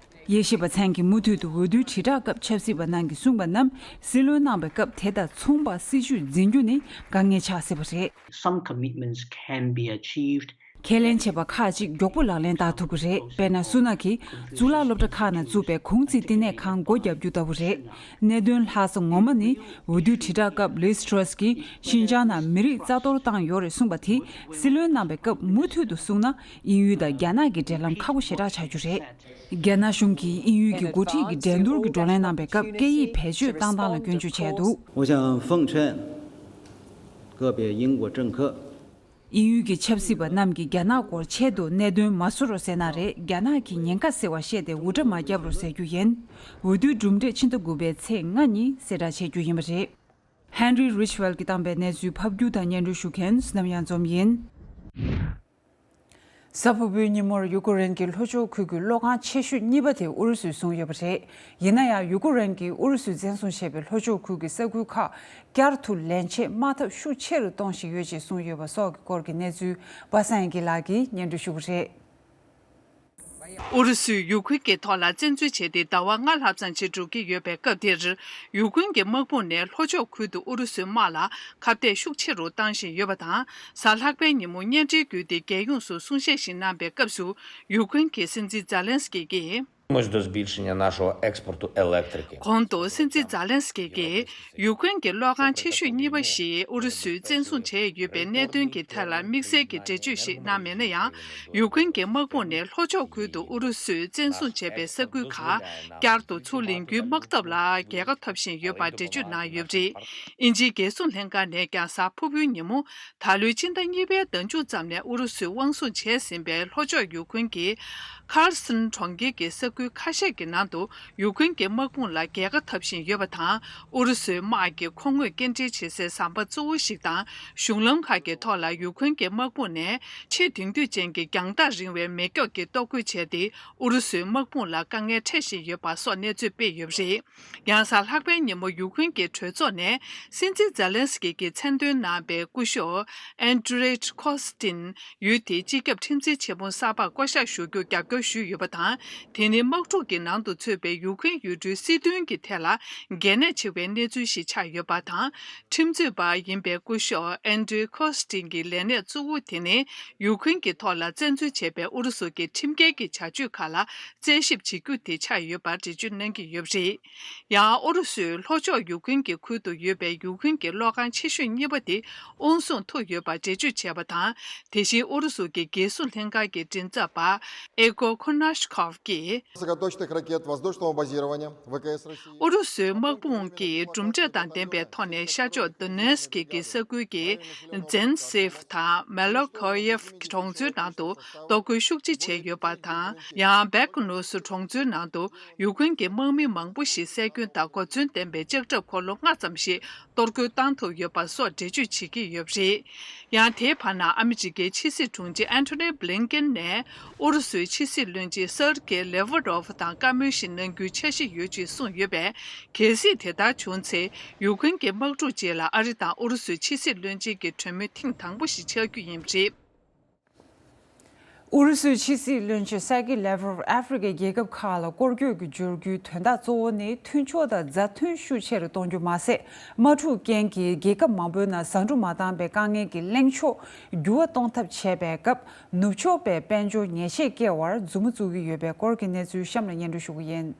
དབྱེ་ཞིབ་པ་ཚན་གྱིས་མུ་མཐུད་དུ་འོས་བསྡུའི་དྲིལ་བསྒྲགས་སྐབས་ཆབ་སྲིད་པ་རྣམས་ཀྱིས་གསུངས་པ་རྣམས། སྲིད་བློན་གནང་བའི་སྐབས་དེ་དང་མཚུངས་པ་སྲིད་བྱུས་འཛིན་རྒྱུ་ནི་དཀའ་ངལ་ཆགས་སྲིད་པ་རེད། Some commitments can be achieved. ཁས་ལེན་བྱས་པ་ཁག་ཅིག་མགྱོགས་པོ་ལག་ལེན་བསྟར་ཐུབ་ཀྱི་རེད། དཔེར་ན། སུ་ནག་གིས་གཙུག་ལག་སློབ་གྲྭ་ཁག་ནང་བཙུགས་པའི་གུང་ཚིགས་བསྟི་གནས་ཁང་སྒོ་བརྒྱབ་རྒྱུ་ལྟ་བུ་རེད། གནད་དོན་ལྷག་ས་ངོ་མ་ནི། འོས་བསྡུའི་དྲིལ་བསྒྲགས་སྐབས་ལིས་ཊྲོས་ཀྱིས་ཤིན་ཅང་ནང་མི་རིགས་རྩ་གཏོར་བཏང་ཡོད་རེད་གསུངས་པ་དེ། སྲིད་བློན་གནང་བའི་སྐབས་མུ་མཐུད་དུ་གསུངས་ན། དབྱིན་ཡུལ་དང་རྒྱ་ནག་གི་འབྲེལ་ལམ་ཁག་པོ་ཞེ་དྲག་ཆགས་རྒྱུ་རེད། རྒྱ་ནག་གཞུང་གིས་དབྱིན་ཡུལ་གྱི་འགོ་ཁྲིད་ཀྱི་འགྲན་བསྡུར་གྱི་བགྲོ་གླེང་གནང་པའི་སྐབས། སྐད་ཡིག་བེད་སྤྱོད་བཏང་སྟངས་ལ་སྐྱོན་བརྗོད་བྱས་འདུག། 我想奉劝个别英国政客， དབྱིན་ཡུལ་གྱི་ཆབ་སྲིད་པ་རྣམས་ཀྱིས་རྒྱ་ནག་སྐོར་ཆེད་དུ་གནད་དོན་མ་བཟོ་རོགས་ཟེར་ན་རེད། རྒྱ་ནག་གིས་ཉེན་ཁ་སེལ་བ་བཤད་དེ་འུར་སྒྲ་མ་བརྒྱབ་རོགས་ཟེར་རྒྱུ་ཡིན། འོས་བསྡུའི་གྲུབ་འབྲས་ཕྱི་ཟླ་དགུ་པའི་ཚེས་ལྔ་ཉིན་གསལ་བསྒྲགས་བྱེད་རྒྱུ་ཡིན་པ་རེད། ཧན་རི་རིཆ་ཝེལ་གྱིས་བཏང་པའི་གནས་ཚུལ་ཕབ་སྒྱུར་དང་སྙན་སྒྲོན་ཞུ་མཁན་བསོད་ནམས་གཡང་འཛོམས་ཡིན། གཟའ་ཕུར་བུའི་ཉིན་མོར་ཡུ་ཀེ་རེན་གྱི་ལྷོ་ཕྱོགས་ཁུལ་གྱི་གློག་ཁང་ཆེ་ཤོས་གཉིས་པ་དེ་ཨུ་རུ་སུས་བཟུང་ཡོད་པ་རེད། ཡིན་ན་ཡང་ཡུ་ཀེ་རེན་གྱིས་ཨུ་རུ་སུས་བཙན་བཟུང་བྱས་པའི་ལྷོ་ཕྱོགས་ཁུལ་གྱི་ས་ཁུལ་ཁག་བསྐྱར་དུ་ལེན་ཆེད་དམག་འཐབ་ཤུགས་ཆེ་རུ་གཏོང་བཞིན་ཡོད་ཅེས་གསུངས་ཡོད་པ་སོགས་ཀྱི་སྐོར་གྱི་གནས་ཚུལ་པ་སངས་སྐྱིད་ལགས་ཀྱིས་སྙན་སྒྲོན་ཞུ་གི་རེད། ཨུ་རུ་སུས་ཡུ་ཁུན་གྱི་ཐོག་ལ་བཙན་འཛུལ་བྱས་ཏེ་ཟླ་བ་ལྔ་ལྷག་ཙམ་ཅིག་འགྲོ་གི་ཡོད་པའི་སྐབས་དེར། ཡུ་ཁུན་གྱི་དམག་དཔུང་ནས་ལྷོ་ཕྱོགས་ཁུལ་དུ་ཨུ་རུ་སུའི་དམག་ལ་ཁ་གཏད་ཤུགས་ཆེ་རུ་བཏང་བཞིན་ཡོད་པ་དང་། གཟའ་ལྷག་པའི་ཉིན་མོ་བརྙན་འཕྲིན་བརྒྱུད་དེ་རྒྱལ་ཡོངས་སུ་གསུང་བཤད་ཞིག་གནང་པའི་སྐབས་སུ། ཡུ་ཁུན་གྱི་སྲིད་འཛིན་ཛེ་ལན་སི་ཀི་གིས། Можливість збільшення нашого експорту електрики. གོང་དུ་སྲིད་འཛིན་ཛེ་ལན་སི་ཀི་གིས། ཡུ་ཁུན་གྱི་གློག་ཁང་ཆེ་ཤོས་གཉིས་པ་ཞིག་ཨུ་རུ་སུས་བཙན་བཟུང་བྱས་ཡོད་པའི་གནད་དོན་གྱི་ཐད་ལ་དམིགས་བསལ་གྱི་འགྲེལ་བརྗོད་ཞིག་གནང་མེད་ན་ཡང་། ཡུ་ཁུན་གྱི་དམག་དཔུང་ནས་ལྷོ་ཕྱོགས་ཁུལ་དུ་ཨུ་རུ་སུས་བཙན་བཟུང་བྱས་པའི་ས་ཁུལ་ཁག་བསྐྱར་དུ་ཚུར་ལེན་རྒྱུའི་དམག་འཐབ་ལ་རྒྱལ་ཁ་ཐོབ་བཞིན་ཡོད་པར་འགྲེལ་བརྗོད་གནང་ཡོད་པ་རེད། དབྱིན་ཇིའི་རྒྱལ་སྲུང་ལྷན་ཁང་ནས་ཀྱང་གཟའ་ཕུར་བུའི་ཉིན་མོ། ད་ལོའི་སྤྱི་ཟླ་གཉིས་པའི་ཟླ་མཇུག་ཙམ་ནས་ཨུ་རུ་སུས་དབང་བཟུང་བྱས་ཟིན་པའི་ལྷོ་ཕྱོགས་ཡུ་ཁུན་གྱི་ཁར་སན་གྲོང་ཁྱེར་གྱི་ས་ཁུལ་ཁ་ཤས་ཀྱི་ནང་དུ་ཡུ་ཁུན་གྱི་དམག་དཔུང་ལ་རྒྱལ་ཁ་འཐབ་བཞིན་ཡོད་པ་དང་། ཨུ་རུ་སུའི་དམག་གི་མཁོ་དངོས་སྐྱེལ་འདྲེན་བྱེད་སའི་ཟམ་པ་གཙོ་བོ་ཞིག་དང་། གཞུང་ལམ་ཁག་གི་ཐོག་ལ་ཡུ་ཁུན་གྱི་དམག་དཔུང་ནས་ཆེས་དེང་དུས་ཅན་གྱི་རྒྱང་ཐག་རིང་བའི་མེ་སྒྱོགས་ཀྱིས་གཏོར་རྒོལ་བྱས་ཏེ། ཨུ་རུ་སུའི་དམག་དཔུང་ལ་དཀའ་ངལ་འཕྲད་བཞིན་ཡོད་པ་སོགས་གནས་ཚུལ་སྤེལ་ཡོད་པ་རེད། ཡང་གཟའ་ལྷག་པའི་ཉིན་མོ་ཡུ་ཁུན་གྱི་གྲོས་ཚོགས་ནས་སྲིད་འཛིན་ཛེ་ལན་སི་ཀི་གིས་མཚན་འདོན་གནང་བའི་སྐུ་ཞབས་ཨན་ཏྲེ་ཁོ་སི་ཏིན་ཡུལ་དེའི་སྤྱི་ཁྱབ་ཁྲིམས་འཛིན་ཆེན་མོ་གསར་པར་བསྐོ་གཞག་ཞུ་རྒྱུ་རྒྱབ་སྐྱོར་ཞུས་ཡོད་པ་དང་། དེ་ནི་དམག་འཁྲུག་གི་ནང་དུ་ཚུད་པའི་ཡུ་ཁུན་ཡུལ་གྲུའི་སྲིད་དོན་གྱི་ཐད་ལ་གལ་གནད་ཆེ་བའི་གནས་ཚུལ་ཞིག་ཆགས་ཡོད་པ་དང་། ཁྲིམས་རྩོད་པ་ཡིན་པའི་སྐུ་ཞབས་ཨན་ཏྲེ་ཁོ་སི་ཏིན་གྱི་ལས་གནས་གཙོ་བོ་དེ་ནི་ཡུ་ཁུན་གྱི་ཐོག་ལ་བཙན་འཛུལ་བྱས་པའི་ཨུ་རུ་སུ་གྱི་ཁྲིམས་འགལ་གྱི་བྱ་སྤྱོད་ཁག་ལ། རྩད་ཞིབ་བྱེད་རྒྱུ་དེ་ཆགས་ཡོད་པར་འགྲེལ་བརྗོད་གནང་གི་ཡོད་པ་རེད། ཡང་ཨུ་རུ་སུས་ལྷོ་ཕྱོགས་ཡུ་ཁུན་གྱི་ཁུལ་དུ་ཡོད་པའི་ཡུ་ཁུན་གྱི་གློག་ཁང་ཆེ་ཤོས་གཉིས་པ་དེ་དབང་བཟུང་ཐུབ་ཡོད་པར་འགྲེལ་བརྗོད་བྱས་པ་དང་། དེ་བཞིན་ཨུ་རུ་སུ་གྱི་རྒྱལ་སྲུང་ལྷན་ཁང་གི་མགྲིན་ཚབ་པ་ཨེ་གོ་ཁོ་ནཱ་ཤི་ཁོབ་ཀྱིས། Высокоточных ракет воздушного базирования ВКС России. ཨུ་རུ་སུའི་དམག་དཔུང་གིས་གྲུབ་འབྲས་དང་ལྡན་པའི་ཐོག་ནས་ཤར་ཕྱོགས་དོ་ནེ་སི་ཀི་གི་ས་ཁུལ་གྱི་ཛེན་སེབ་དང་མེ་ལོ་ཁོ་ཡེབ་གྲོང་ཚོའི་ནང་དུ་གཏོར་རྒོལ་ཤུགས་ཆེ་བྱས་ཡོད་པ་དང་། ཡང་བེག་ནུ་སུ་གྲོང་ཚོའི་ནང་དུ། ཡུ་ཁུན་གྱི་དམག་མི་མང་པོ་ཞིག་བསད་སྐྱོན་དང་གོ་མཚོན་ལྡན་པའི་ལྕགས་ཁྲབ་འཁོར་ལོ་ལྔ་ཙམ་ཞིག་གཏོར་རྒོལ་བཏང་ཐུབ་ཡོད་པ་སོགས་འགྲེལ་བརྗོད་བྱེད་ཀྱི་ཡོད་པ་རེད། ཡང་དེའི་བར་ན་ཨ་མི་རི་ཀའི་ཕྱི་སྲིད་དྲུང་ཆེ་ཨན་ཐོ་ནི་བྷི་ལིན་ཀེན་ནས་ཨུ་རུ་སུའི་ཕྱི་སྲིད་བློན་ཆེན་སར་ཀེ་ལེ་ཝ་རོབ་དང་བཀའ་མོལ་ཞིག་གནང་རྒྱུའི་འཆར་གཞི་ཡོད་ཅེས་གསུངས་ཡོད་པས། གལ་སྲིད་དེ་ལྟར་བྱུང་ཚེ། ཡུ་ཁུན་གྱི་དམག་འཁྲུག་རྗེས་ལ་ཨ་རི་དང་ཨུ་རུ་སུའི་ཕྱི་སྲིད་བློན་ཆེན་གྱི་གྲོས་མོལ་ཐེངས་དང་པོ་ཞིག་ཆགས་རྒྱུ་ཡིན་པ་རེད། ཨུ་རུ་སུའི་ཕྱི་སྲིད་བློན་ཆེན་སེར་ཀི་ལེ་ཝ་རོབ་ཨ་ཧྥེ་རི་ཁའི་རྒྱལ་ཁབ་ཁག་ལ་སྐོར་སྐྱོད་ཀྱི་འབྱོར་རྒྱུའི་དོན་དག་གཙོ་བོ་ནི་མཐུན་ཕྱོགས་དང་མཛའ་མཐུན་ཤུགས་ཆེ་རུ་གཏོང་རྒྱུ་མ་ཟད། དམག་འཁྲུག་རྐྱེན་གྱིས་རྒྱལ་ཁབ་མང་པོའི་ནང་ཟ་འབྲུ་མ་འདང་པའི་དཀའ་ངལ་གྱི་གླེང་ཕྱོགས་འགྱུར་བ་གཏོང་ཐབས་བྱས་པའི་སྐབས། ནུབ་ཕྱོགས་པའི་དཔལ་འབྱོར་ཉེས་ཆད་བཀལ་བར་མཛུབ་མོ་བཙུགས་ཀྱི་ཡོད་པའི་སྐོར་གྱི་གནས་ཚུལ་གཤམ་ལ་སྙན་སྒྲོན་ཞུ་གི་ཡིན།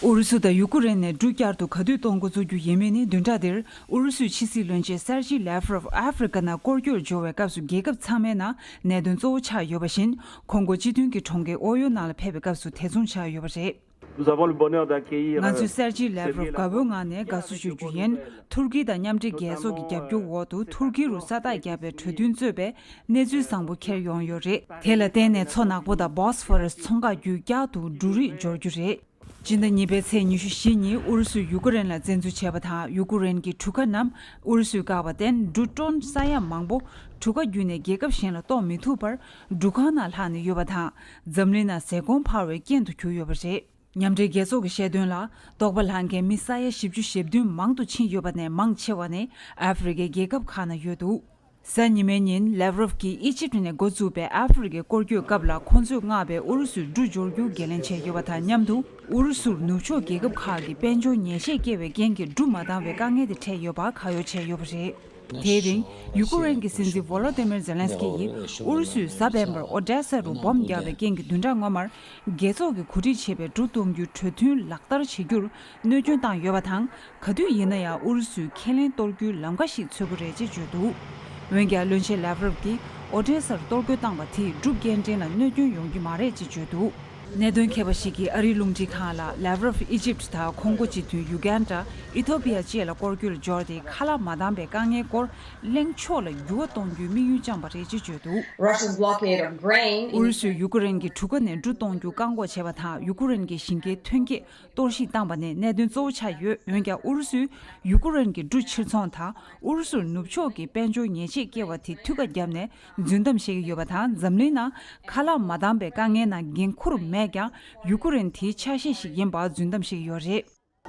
ཨུ་རུ་སུ་དང་ཡུ་ཀེ་རེན་ནས་འབྲུ་བསྐྱར་དུ་ག་དུས་གཏོང་འགོ་འཛུགས་རྒྱུ་ཡིན་མིན་ནི་བདུན་ཕྲག་འདིར་ཨུ་རུ་སུའི་ཕྱི་སྲིད་བློན་ཆེན་སེར་ཇི་ལེ་ཝ་རོབ་ཨ་ཧྥེ་རི་ཁ་ནང་སྐོར་སྐྱོད་འབྱོར་བའི་སྐབས་སུ་རྒྱལ་ཁབ་ཚང་མའི་ནང་གནད་དོན་གཙོ་བོ་ཆགས་ཡོད་པ་བཞིན། ཁོང་སྒོ་སྤྱི་མཐུན་གྱི་གྲོང་ཁྱེར་ཨོ་ཡོ་ནང་ལ་ཕེབས་པའི་སྐབས་སུ་དེ་མཚུངས་ཆགས་ཡོད་པ་རེད། Nous avons le bonheur d'accueillir ང་ཚོས་སེར་ཇི་ལེ་ཝ་རོབ་དགའ་པོའི་ངང་ནས་དགའ་བསུ་ཞུ་རྒྱུ་ཡིན། ཐུར་ཀི་དང་མཉམ་འབྲེལ་རྒྱལ་ཚོགས་ཀྱི་རྒྱབ་སྐྱོར་འོག་ཏུ་ཐུར་ཀི་རུ་ས་རྟགས་བརྒྱབ་པའི་གྲོས་མཐུན་གཙོས་པའི་གནས་ཚུལ་བཟང་པོ་འཁྱེར་ཡོང་ཡོད་རེད། དེ་ལ་བརྟེན་ནས་མཚོ་ནག་པོ་དང་བོ་སི་ཕོ་ར་སི་ཚོང་ཁག་བརྒྱུད་བསྐྱར་དུ་འབྲུ་རིགས་འབྱོར་རྒྱུ་རེད། སྤྱི་ཟླ་གཉིས་པའི་ཚེས་ཉི་ཤུ་བཞི་ཉིན་ཨུ་རུ་སུས་ཡུ་ཀེ་རེན་ལ་བཙན་འཛུལ་བྱས་པ་དང་། ཡུ་ཀེ་རེན་གྱི་གྲུ་ཁ་རྣམས་ཨུ་རུ་སུས་བཀག་པར་བརྟེན། འབྲུ་ཀྲོན་ས་ཡ་མང་པོ་གྲུ་ཁ་བརྒྱུད་ནས་རྒྱལ་ཁབ་གཞན་ལ་གཏོང་མི་ཐུབ་པར་འབྲུ་ཁང་ནང་ལྷག་ནས་ཡོད་པ་དང་། འཛམ་གླིང་ནང་ཟས་གོང་འཕར་བའི་རྐྱེན་དུ་གྱུར་ཡོད་པ་རེད། མཉམ་འབྲེལ་རྒྱལ་ཚོགས་ཀྱིས་བཤད་དོན་ལ། དོགས་པ་ལངས་མཁན་མི་ས་ཡ་བཞི་བཅུ་ཞེ་བདུན་མང་དུ་ཕྱིན་ཡོད་པ་ནས་མང་ཆེ་བ་ནི་ཨ་ཧྥེ་རི་ཁའི་རྒྱལ་ཁབ་ཁག་ནང་ཡོད་འདུག་གཟའ་ཉི་མའི་ཉིན་ལེ་ཝ་རོབ་ཀྱིས་ཨི་ཇིབ་ནས་འགོ་བཙུགས་པའི་ཨ་ཧྥེ་རི་ཁའི་སྐོར་སྐྱོད་སྐབས་ལ། ཁོང་ཚོས་མངགས་པའི་ཨུ་རུ་སུའི་འབྲུ་འབྱོར་རྒྱུ་འགན་ལེན་བྱས་ཡོད་པ་དང་མཉམ་དུ། ཨུ་རུ་སུར་ནུབ་ཕྱོགས་རྒྱལ་ཁབ་ཁག་གིས་དཔལ་འབྱོར་ཉེས་ཆད་བཀལ་བའི་རྐྱེན་གྱིས་འབྲུ་མ་འདང་བའི་དཀའ་ངལ་དེ་འཕྲད་ཡོད་པ་ཁ་ཡོད་བྱས་ཡོད་པ་རེད། དེའི་རིང་། ཡུ་ཀེ་རེན་གྱི་སྲིད་འཛིན་ཝོ་ལོ་ཏི་མིར་ཛེ་ལན་སི་ཀི་ཡིས་ཨུ་རུ་སུས་གཟའ་སྤེན་པར་ཨོ་ཌེ་ས་རུ་འབོམ་བརྒྱབ་པའི་རྐྱེན་གྱིས་བདུན་ཕྲག་སྔོན་མར་རྒྱལ་ཚོགས་ཀྱིས་གོ་སྒྲིག་བྱས་པའི་འབྲུ་གཏོང་རྒྱུའི་གྲོས་མཐུན་ལག་བསྟར་བྱེད་རྒྱུར་གནོད་སྐྱོན་བཏང་ཡོད་པ་དང་། ག་དུས་ཡིན་ན་ཡང་ཨུ་རུ་སུས་ཁས་ལེན་གཏོར་རྒྱུའི་ལམ་ཁ་ཞིག་འཚོལ་གྱི་རེད་ཅེས་བརྗོད་འདུག་འོན་ཀྱང་། བློན་ཆེན་ལེ་ཝ་རོབ་ཀྱིས་ཨོ་ཌེ་སར་གཏོར་རྒོལ་བཏང་བ་དེས་འབྲུ་སྐྱེལ་འདྲེན་ལ་གནོད་སྐྱོན་ཡོང་རྒྱུ་མ་རེད་ཅེས་བརྗོད་འདུག་གནད་དོན་མཁས་པ་ཞིག་གིས་ཨ་རིའི་རླུང་འཕྲིན་ཁང་ལ། ལེ་ཝ་རོབ་ཨི་ཇིབ་དང་ཁོང་གོ་སྤྱི་མཐུན་ཡུ་གན་ཌ། ཨི་ཐོ་པི་ཡ་བཅས་ལ་སྐོར་སྐྱོད་ལ་འབྱོར་ཏེ། ཁ་ལག་མ་འདང་པའི་དཀའ་ངལ་སྐོར་གླེང་ཕྱོགས་ལ་འགྱུར་བ་གཏོང་རྒྱུའི་དམིགས་ཡུལ་བཅངས་པ་རེད་ཅེས་བརྗོད་འདུག། Russia's blockade of grain ཨུ་རུ་སུས་ཡུ་ཀེ་རེན་གྱི་གྲུ་ཁ་ནས་འབྲུ་གཏོང་རྒྱུ་བཀག་འགོག་བྱས་པ་དང་། ཡུ་ཀེ་རེན་གྱི་ཞིང་ཁའི་ཐོན་སྐྱེད་གཏོར་བཤིག་བཏང་པ་ནི་གནད་དོན་གཙོ་བོ་ཆགས་ཡོད། འོན་ཀྱང་ཨུ་རུ་སུས་ཡུ་ཀེ་རེན་གྱི་འབྲུ་ཕྱིར་ཚོང་དང་། ཨུ་རུ་སུར་ནུབ་ཕྱོགས་ཀྱི་དཔལ་འབྱོར་ཉེས་ཆད་བཀལ་བ་དེ་འཐུས་ཀ་བརྒྱབ་ནས་རྫུན་གཏམ་བཤད་ཀྱི་ཡོད་པ་དང་། འཛམ་གླིང་ནང་ཁ་ལག་མ་འདང་པའི་དཀའ་ངལ་ནང་འགན་འཁུར་མེད་ཀྱང་། ཡུ་ཀེ་རེན་དེའི་ཆ་ཤས་ཤིག་ཡིན་པར་རྫུན་གཏམ་བཤད་ཀྱི་ཡོད་རེད།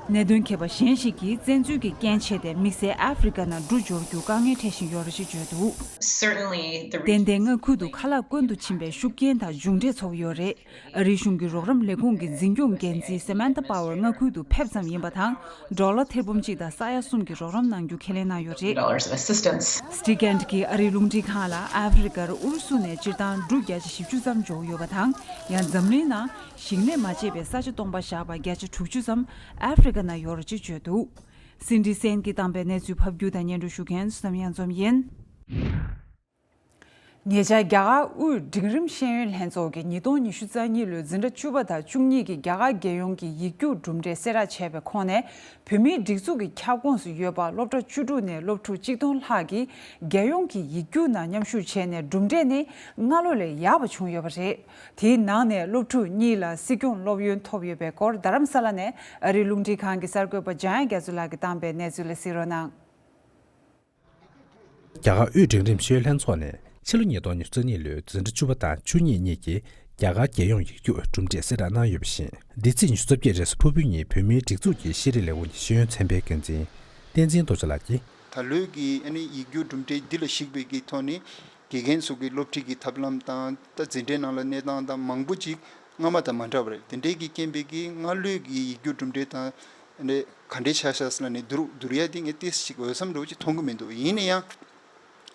གནད་དོན་མཁས་པ་གཞན་ཞིག་གིས། བཙན་འཛུལ་གྱི་རྐྱེན་བྱས་ཏེ་དམིགས་བསལ་ཨ་ཧྥེ་རི་ཀ་ནང་འབྲུ་འབྱོར་རྒྱུ་དཀའ་ངལ་འཕྲད་བཞིན་ཡོད་རེད་ཅེས་བརྗོད་འདུག། Certainly, the ཏན་ཏན་མངའ་ཁུལ་དུ་ཁ་ལག་སྐོན་དུ་ཕྱིན་པའི་ཤུགས་རྐྱེན་དང་མཇུག་འབྲས་ཚོར་གྱི་ཡོད་རེད། ཨ་རིའི་གཞུང་གི་རོགས་རམ་ལས་ཁུངས་ཀྱི་འཛིན་སྐྱོང་འགན་འཛིན་Samantha Power མངའ་ཁུལ་དུ་ཕེབས་ཙམ་ཡིན་པ་དང་། ཌོ་ལར་ཐེར་འབུམ་གཅིག་དང་ས་ཡ་གསུམ་གྱི་རོགས་རམ་གནང་རྒྱུ་ཁས་ལེན་གནང་ཡོད་རེད། Dollars of assistance. སི་ཊི་གྷན་གྱིས་ཨ་རིའི་རླུང་འཕྲིན་ཁང་ལ། ཨ་ཧྥེ་རི་ཀར་ཨུ་རུ་སུ་ནས་སྤྱིར་བཏང་འབྲུ་བརྒྱ་ཆ་བཞི་བཅུ་ཙམ་འབྱོར་ཡོད་པ་དང་། ཡང་འཛམ་གླིང་ནང་ཞིང་ལས་མ་བྱས་པའི་ས་ཆ་སྟོང་པ་བཞག་པ་བརྒྱ་ཆ་དྲུག་ཅུ་ཙམ་ཨ་ཧྥེ་རི་ཀ་ནང་ཡོད་རེད་ཅེས་བརྗོད་འདུག། སིན་ཌི་སེན་གྱིས་བཏང་པའི་གནས་ཚུལ་ཕབ་སྒྱུར་དང་སྙན་སྒྲོན་ཞུ་མཁན་བསོད་ནམས་གཡང་འཛོམས་ཡིན། ཉེ་ཆར་རྒྱ་གར་དབུས་འབྲིང་རིམ་ཤེས་ཡོན་ལྷན་ཚོགས་ཀྱིས་ཉིས་སྟོང་ཉི་ཤུ་རྩ་གཉིས་ལོའི་འཛིན་གྲྭ་བཅུ་པ་དང་བཅུ་གཉིས་ཀྱི་རྒྱ་གར་རྒྱལ་ཡོངས་ཀྱི་ཡིག་རྒྱུགས་གྲུབ་འབྲས་གསལ་བསྒྲགས་བྱས་པའི་ཁོངས་ནས། བོད་མིའི་སྒྲིག་འཛུགས་ཀྱི་ཁྱབ་ཁོངས་སུ་ཡོད་པ་སློབ་གྲྭ་བཅུ་དྲུག་ནས་སློབ་ཕྲུག་གཅིག་སྟོང་ལྷག་གིས་རྒྱལ་ཡོངས་ཀྱི་ཡིག་རྒྱུགས་ནང་མཉམ་ཞུགས་བྱས་ནས་གྲུབ་འབྲས་ནི་སྔ་ལོ་ལས་ཡག་པ་བྱུང་ཡོད་པ་རེད། དེའི་ནང་ནས་སློབ་ཕྲུག་གཉིས་ལ་སྲིད་སྐྱོང་སློབ་ཡོན་ཐོབ་ཡོད་པའི་སྐོར་རྡ་རམ་ས་ལ་ནས་ཨ་རིའི་རླུང་འཕྲིན་ཁང་གི་གསར་འགོད་པ་འཇམ་དབྱངས་རྒྱ་མཚོ་ལགས་ཀྱིས་བཏང་པའི་གནས་ཚུལ་ལ་གཟིགས་རོགས་གནང་། རྒྱ་གར་དབུས་འབྲིང་རིམ་ཤེས་ཡོན་ལྷན་ཚོགས་ནས་ཕྱི་ལོ་ཉིས་སྟོང་ཉི་ཤུ་རྩ་གཉིས་ལོའི་འཛིན་གྲྭ་བཅུ་པ་དང་བཅུ་གཉིས་གཉིས་ཀྱི་རྒྱ་གར་རྒྱལ་ཡོངས་ཡིག་རྒྱུགས་གྲུབ་འབྲས་གསལ་བསྒྲགས་གནང་ཡོད་པ་བཞིན། འདི་ཚེས་ཉི་ཤུ་རྩ་བརྒྱད་རེས་གཟའ་ཕུར་བུའི་ཉིན་བོད་མིའི་སྒྲིག་འཛུགས་ཀྱི་ཤེས་རིག་ལས་ཁུངས་ཀྱི་ཤེས་ཡོན་ཚན་པའི་འགན་འཛིན་བསྟན་འཛིན་རྡོ་རྗེ་ལགས་ཀྱིས། ད་ལོའི་གི་ཨ་ནི་ཡིག་རྒྱུགས་གྲུབ་འབྲས་འདི་ལ་གཞིགས་པའི་གི་ཐོག་ནས་དགེ་རྒན་ཚོ་གི་སློབ་ཁྲིད་ཀྱི་ཐབས་ལམ་དང་། ད་འཛིན་གྲྭའི་ནང་ལ་གནས་སྟངས་དང་མང་པོ་ཅིག་སྔ་མ་དང་མ་འདྲ་བ་རེད། དེ་འདྲའི་གི་རྐྱེན་པས་ཀྱི་སྔ་ལོའི་གི་ཡིག་རྒྱུགས་གྲུབ་འབྲས་དང་ཨ་ནི་ག་འདྲས་ཆགས་ཤག་ཟེར་ན་ནི་བསྡུར་བསྡུར་ཡ་དེ་ངས་ཏོག་ཙམ་ཅིག་འོས་འཚམ་འདྲ་བོ་ཅིག་མཐོང་གི་མི་འདུག། ཡིན་ན་ཡང་།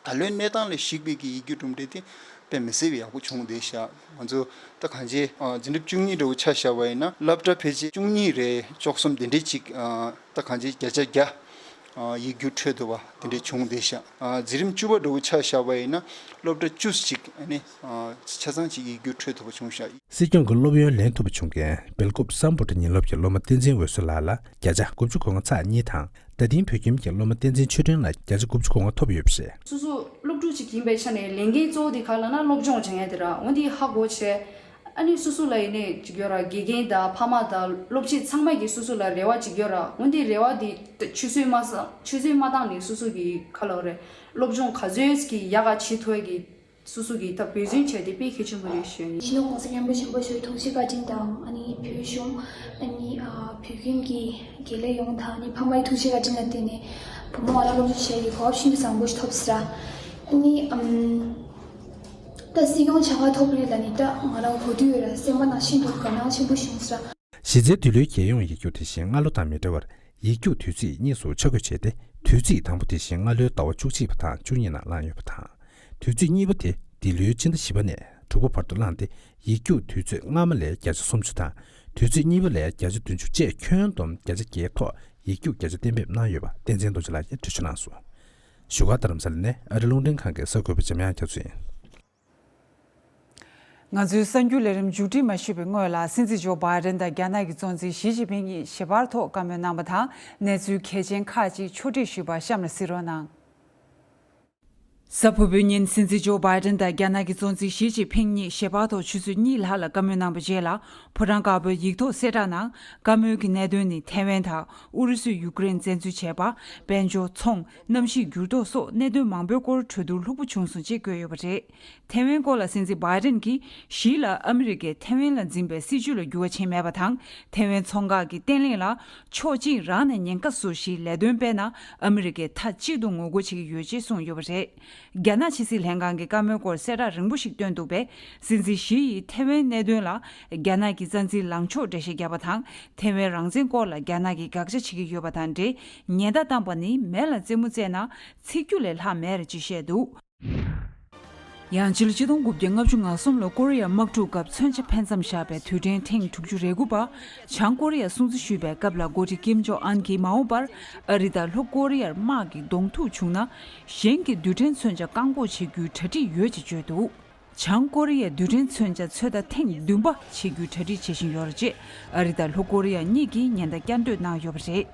ད་ལོའི་གནས་སྟངས་ལ་གཞིགས་པའི་གི་ཡིག་རྒྱུགས་གྲུབ་འབྲས་དེ་དཔེ་མི་སྲིད་པའི་ཡག་པོ་བྱུང་བསྡད་ཤག། ང་ཚོ་ད་གང་ཅི་ཨ་འཛིན་གྲྭ་བཅུ་གཉིས་འདྲ་བོ་ཆ་བཞག་པ་ཡིན་ན། སློབ་གྲྭ་ཕལ་ཆེར་བཅུ་གཉིས་རེ་བཅུ་གསུམ་དེ་འདྲས་ཅིག་ཨ་ད་གང་ཅི་བརྒྱ་ཆ་བརྒྱ་ཨ་ཡིག་རྒྱུགས་འཕྲོད་ཐུབ་པ་དེ་འདྲས་བྱུང་བསྡད་ཤག། ཨ་འཛིན་རིམ་བཅུ་པ་འདྲ་བོ་ཆ་བཞག་པ་ཡིན་ན། སློབ་གྲྭ་བཅུ་ཅིག་ཨ་ནི་ཨ་ཆ་ཚང་ཅིག་ཡིག་རྒྱུགས་འཕྲོད་ཐུབ་པ་བྱུང་ཤག། སྲིད་སྐྱོང་གི་སློབ་ཡོན་ལེན་ཐུབ་པ་བྱུང་མཁན་སྦེལ་ཀོབ་སམ་བྷོ་ཊ་ཉིན་སློབ་ཀྱི་སློབ་མ་བསྟན་འཛིན་འོད་ཟེར་ལགས་ལ་བརྒྱ་ཆ་དགུ་བཅུ་གོ་ལྔ་ཚེག་གཉིས་དང་། རྡ་སྟེང་བོད་ཁྱིམ་གྱི་སློབ་མ་བསྟན་འཛིན་ཆོས་སྒྲོན་ལ་བརྒྱ་ཆ་དགུ་བཅུ་གོ་ལྔ་ཐོབ་ཡོད་པ་རེད། སོ་སོ་སློབ་ཕྲུག་ཅིག་ཡིན་པའི་ཆ་ནས་ལས་འགན་གཙོ་བོ་དེ་ག་ལབ་ན་སློབ་སྦྱོང་སྦྱང་ཡ་དེ་ར། འོན་ཏེ་ཧ་གོ་བྱས། ཨ་ནི་སོ་སོ་ལ་ཡིན་ནའི་ཅིག་ཡོད་ར། དགེ་རྒན་དང་ཕ་མ་དང་སློབ་ཕྲུག་ཚང་མ་གིས་སོ་སོ་ལ་རེ་བ་ཅིག་ཡོད་ར། འོན་ཏེ་རེ་བ་དེ་ཆུད་ཟོས་མ་བཏང་། ཆུད་ཟོས་མ་བཏང་ནས་སོ་སོ་གི་ག་ལབ་རེད། སློབ་སྦྱོང་ག་ཚོད་ཀྱི་ཡག་ག་བྱེད་ཐུབ་ཡ་གི་སོ་སོ་གིས་ད་འབད་བརྩོན་བྱས་ཏེ་དཔེ་གལ་ཆེན་པོ་རེད་ཞུ་ཡ་ཡིན། སྤྱི་ནོར་༸གོང་ས་༸སྐྱབས་མགོན་ཆེན་པོ་མཆོག་ཐུགས་རྗེ་བཀའ་དྲིན་དང་། ཨ་ནི་བོད་གཞུང་། ཨ་ནི་ཨ་བོད་ཁྱིམ་གྱི་དགེ་ལས་ཡོངས་དང་། ཨ་ནི་ཕ་མའི་ཐུགས་རྗེ་བཀའ་དྲིན་ལ་བརྟེན་ནས་བུ་མོ་ང་རང་སློབ་སྦྱོང་བྱེད་ཡ་གི་གོ་སྐབས་ཤིན་ཏུ་བཟང་པོ་ཞིག་ཐོབ་ཟེར། ཨ་ནི་ཨམ་ད་སྲིད་སྐྱོང་བྱ་བ་ཐོབ་རེད་ལ་ནི་ད་ང་རང་གོ་དུས་ཡོད་ར། སེམས་པ་ནང་ཤིན་ཏུ་དགའ་སྣང་ཆེན་པོ་བྱུང་ཟེར། གཞི་རྩའི་འདི་ལོའི་རྒྱལ་ཡོངས་ཡིག་རྒྱུགས་དེ་བཞིན་སྔ་ལོ་དང་མི་འདྲ་བར། ཡིག་རྒྱུགས་དུས་ཚིགས་གཉིས་སུ་ཆ་བགོས་བྱས་ཏེ། དུས་ཚིགས་དང་པོ་དེ་བཞིན་སྔ་ལོའི་ཟླ་བ་བཅུ་གཅིག་པ་དང་བཅུ་གཉིས་ནང་བླངས་ཡོད་པ་དང་། དུས་ཚིགས་གཉིས་པ་དེ་འདི་ལོའི་ཕྱི་ཟླ་བཞི་པ་ནས་དྲུག་པ་བར་དུ་བླངས་ཏེ། ཡིག་རྒྱུགས་དུས་ཚོད་སྔ་མ་ལས་བརྒྱ་ཆ་སུམ་ཅུ་དང་། དུས་ཚིགས་གཉིས་པ་ལས་བརྒྱ་ཆ་བདུན་ཅུ་བཅས་ཁྱོན་བསྡོམས་བརྒྱ་ཆ་བརྒྱའི་ཐོག་ཡིག་རྒྱུགས་བརྒྱ་ཆ་གཏན་འབེབས་གནང་ཡོད་པ་བསྟན་འཛིན་རྡོ་རྗེ་ལགས་ཀྱིས་འགྲེལ་བརྗོད་གནང་སོང་། བཞུགས་སྒར་རྡ་རམ་ས་ལ་ནས་ཨ་རི་རླུང་འཕྲིན་ཁང་གི་གསར་འགོད་པ་འཇམ་དབྱངས་རྒྱ་མཚོ་ཡིན། ང་ཚོའི་གསར་འགྱུར་ལས་རིམ་མཇུག་སྒྲིལ་མ་ཞུས་པའི་སྔོན་ལ། སྲིད་འཛིན་ཇོ་བྷའི་ཌེན་དང་རྒྱ་ནག་གི་གཙོ་འཛིན་ཞི་ཅིན་ཕིང་གཉིས་ཞལ་པར་ཐོག་བཀའ་མོལ་གནང་པ་དང་། གནས་ཚུལ་གལ་ཆེན་ཁག་ཅིག་ཕྱོགས་སྒྲིག་ཞུས་པ་གཤམ་ལ་གཟིགས་རོགས་གནང་། གཟའ་ཕུར་བུའི་ཉིན་སྲིད་འཛིན་ཇོ་བྷའི་ཌེན་དང་རྒྱ་ནག་གི་གཙོ་འཛིན་ཞི་ཅིན་ཕིང་གཉིས་ཞལ་པར་ཐོག་ཆུ་ཚོད་གཉིས་ལྷག་ལ་བཀའ་མོལ་གནང་པའི་རྗེས་ལ། ཕོ་བྲང་དཀར་པོའི་ཡིག་ཐོག་གསལ་བསྒྲགས་ནང་། བཀའ་མོལ་གྱི་གནད་དོན་ནི་ཐའེ་ཝན་དང་ཨུ་རུ་སུས་ཡུཀ་རེན་བཙན་འཛུལ་བྱས་པ། དཔལ་འབྱོར། ཚོང་། གནམ་གཤིས་འགྱུར་ལྡོག་སོགས་གནད་དོན་མང་པོའི་སྐོར་གྲོས་བསྡུར་ལྷུག་པོ་བྱུང་སོང་ཅེས་བཀོད་ཡོད་པ་རེད། ཐའེ་ཝན་སྐོར་ལ་སྲིད་འཛིན་བྷའི་ཌེན་གྱིས་ཞི་ལ་ཨ་མི་རི་ཀས་ཐའེ་ཝན་ལ་འཛིན་པའི་སྲིད་བྱུས་ལ་འགྱུར་བ་ཕྱིན་མེད་པ་དང་། ཐའེ་ཝན་མཚོ་འགག་གི་བརྟན་ལྷིང་ལ་ཕྱོགས་གཅིག་རང་ནས་ཉེན་ཁ་བཟོ་གཞིའི་ལས་དོན་སྤེལ་ན་ཨ་མི་རི་ཀས་མཐའ་གཅིག་ཏུ་ངོ་རྒོལ་བྱེད་ཀྱི་ཡོད་ཅེས་གསུངས་ཡོད་པ་རེད། རྒྱ་ནག་ཕྱི་སྲིད་ལྷན་ཁང་གི་བཀའ་མོལ་སྐོར་གསལ་བསྒྲགས་རིང་པོ་ཞིག་བཏོན་འདུག་པས། སྲིད་འཛིན་ཞི་ཡིས་ཐའེ་ཝན་གནད་དོན་ལ་རྒྱ་ནག་གི་རྩ་འཛིན་ལངས་ཕྱོགས་འགྲེལ་བཤད་བརྒྱབ་པ་དང་། ཐའེ་ཝན་རང་བཙན་སྐོར་ལ་རྒྱ་ནག་གིས་དགག་བྱ་བྱེད་ཀྱི་ཡོད་པ་དང་འབྲེལ། ཉེན་བརྡ་བཏང་པ་ནི་མེ་ལ་རྩེད་མོ་རྩེས་ན་འཚིག་རྒྱུ་ལས་ལྷག་མེད་རེད་ཅེས་བཤད་འདུག། ཡང་ཕྱི་ལོ་ཆིག་སྟོང་དགུ་བརྒྱ་ལྔ་བཅུ་ང་གསུམ་ལོར་ཀོ་རི་ཡ་དམག་འཁྲུག་སྐབས་མཚོན་ཆ་འཕེན་མཚམས་བཞག་པའི་དུས་དྲན་ཐེངས་དྲུག་ཅུ་རེ་དགུ་པ་བྱང་ཀོ་རི་ཡར་སྲུང་བརྩི་ཞུས་པའི་སྐབས་ལ། འགོ་ཁྲིད་ཀིམ་ཇོང་ཨན་གྱིས་མ་འོངས་པར་ཨ་རི་དང་ལྷོ་ཀོ་རི་ཡར་དམག་གི་གདོང་ཐུག་བྱུང་ན། གཞན་གྱི་རྡུལ་ཕྲན་མཚོན་ཆ་བཀག་འགོག་བྱེད་རྒྱུའི་གྲ་སྒྲིག་ཡོད་ཅེས་བརྗོད་འདུག། བྱང་ཀོ་རི་ཡས་རྡུལ་ཕྲན་མཚོན་ཆ་ཚོད་ལྟ་ཐེངས་བདུན་པ་བྱེད་རྒྱུའི་གྲ་སྒྲིག་བྱེད་བཞིན་ཡོད་རེད་ཅེས་ཨ་རི་དང་ལྷོ་ཀོ་རི་ཡ་གཉིས་ཀྱིས་ཉེན་བརྡ་བསྐྱར་ཟློས་གནང་ཡོད་པ་རེད།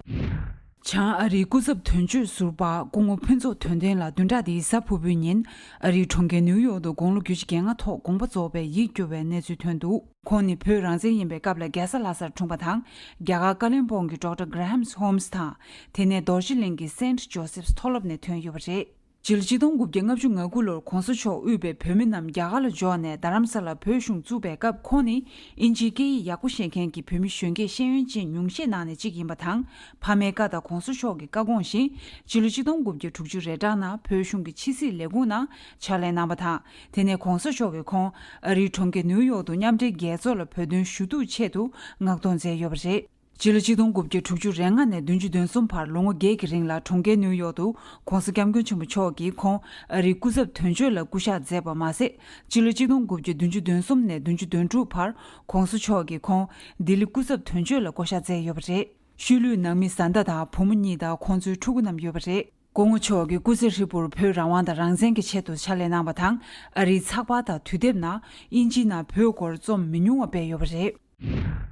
བྱང་ཨ་རིའི་སྐུ་ཚབ་དོན་གཅོད་ཟུར་པ་སྐུ་ངོ་ཕུན་ཚོགས་དོན་ལྡན་ལགས་བདུན་ཕྲག་འདིའི་གཟའ་ཕུར་བུའི་ཉིན་ཨ་རིའི་གྲོང་ཁྱེར་ནིའུ་ཡོག་ཏུ་དགུང་ལོ་བརྒྱད་ཅུ་གྱ་ལྔ་ཐོག་དགོངས་པ་རྫོགས་པའི་ཡིད་སྐྱོ་བའི་གནས་ཚུལ་ཐོན་འདུག་ཁོང་ནི་བོད་རང་བཙན་ཡིན་པའི་སྐབས་ལ་རྒྱལ་ས་ལྷ་སར་འཁྲུངས་པ་དང་། རྒྱ་གར་ཀ་ལིམ་པོང་གི་Doctor Graham's Homes དང་། དེ་ནས་རྡོ་རྗེ་གླིང་གི་Saint Joseph's མཐོ་སློབ་ནས་ཐོན་ཡོད་པ་རེད། སྤྱི་ལོ་གཅིག་སྟོང་དགུ་བརྒྱ་ལྔ་བཅུ་ང་དགུ་ལོར་གོང་ས་མཆོག་དབུས་པའི་བོད་མི་རྣམས་རྒྱ་གར་ལ་འབྱོར་ནས་རྡ་རམ་ས་ལར་བོད་གཞུང་བཙུགས་པའི་སྐབས། ཁོང་ནི་དབྱིན་ཇིའི་སྐད་ཡིག་ཡག་པོ་ཤེས་མཁན་གྱི་བོད་མི་གཞོན་སྐྱེས་ཤེས་ཡོན་ཅན་ཉུང་ཤས་ནང་ནས་གཅིག་ཡིན་པ་དང་། ཕ་མའི་བཀའ་དང་གོང་ས་མཆོག་གི་བཀའ་དགོངས་བཞིན། སྤྱི་ལོ་གཅིག་སྟོང་དགུ་བརྒྱ་དྲུག་ཅུ་རེ་གྲངས་ནང་བོད་གཞུང་གི་ཕྱི་སྲིད་ལས་ཁུངས་ནང་ཕྱག་ལས་གནང་བ་དང་། དེ་ནས་གོང་ས་མཆོག་གིས་ཁོང་ཨ་རིའི་གྲོང་ཁྱེར་ནིའུ་ཡོག་ཏུ་མཉམ་འབྲེལ་རྒྱལ་ཚོགས་ལ་བོད་དོན་ཞུ་གཏུག་ཆེད་དུ་མངགས་གཏོང་མཛད་ཡོད་པ་རེད། སྤྱི་ལོ་གཅིག་སྟོང་དགུ་བརྒྱ་དྲུག་ཅུ་རེ་ལྔ་ནས་བདུན་ཅུ་དོན་གསུམ་བར་ལོ་ངོ་བརྒྱད་ཀྱི་རིང་ལ་གྲོང་ཁྱེར་ནིའུ་ཡོག་ཏུ་གོང་ས་སྐྱབས་མགོན་ཆེན་པོ་མཆོག་གིས་ཁོང་ཨ་རིའི་སྐུ་ཚབ་དོན་གཅོད་ལ་སྐུ་ཞབས་མཛད་པ་མ་ཟད། སྤྱི་ལོ་གཅིག་སྟོང་དགུ་བརྒྱ་བདུན་ཅུ་དོན་གསུམ་ནས་བདུན་ཅུ་དོན་དྲུག་བར་གོང་ས་མཆོག་གིས་ཁོང་ལྡི་ལི་སྐུ་ཚབ་དོན་གཅོད་ལ་བསྐོ་བཞག་མཛད་ཡོད་པ་རེད། ཤུལ་ལུས་ནང་མི་བཟའ་ཟླ་དང་བུ་མོ་གཉིས་དང་ཁོང་ཚོའི་ཕྲུ་གུ་རྣམས་ཡོད་པ་རེད། སྐུ་ངོ་མཆོག་གིས་སྐུ་ཚེ་ཧྲིལ་པོར་བོད་རང་དབང་དང་རང་བཙན་གྱི་ཆེད་དུ་ཕྱག་ལས་གནང་བ་དང་། ཨ་རིའི་ཚགས་པར་དང་དུས་དེབ་ནང་དབྱིན་ཇིའི་ནང་བོད་སྐོར་རྩོམ་མི་ཉུང་བ་སྤེལ་ཡོད་པ་རེད།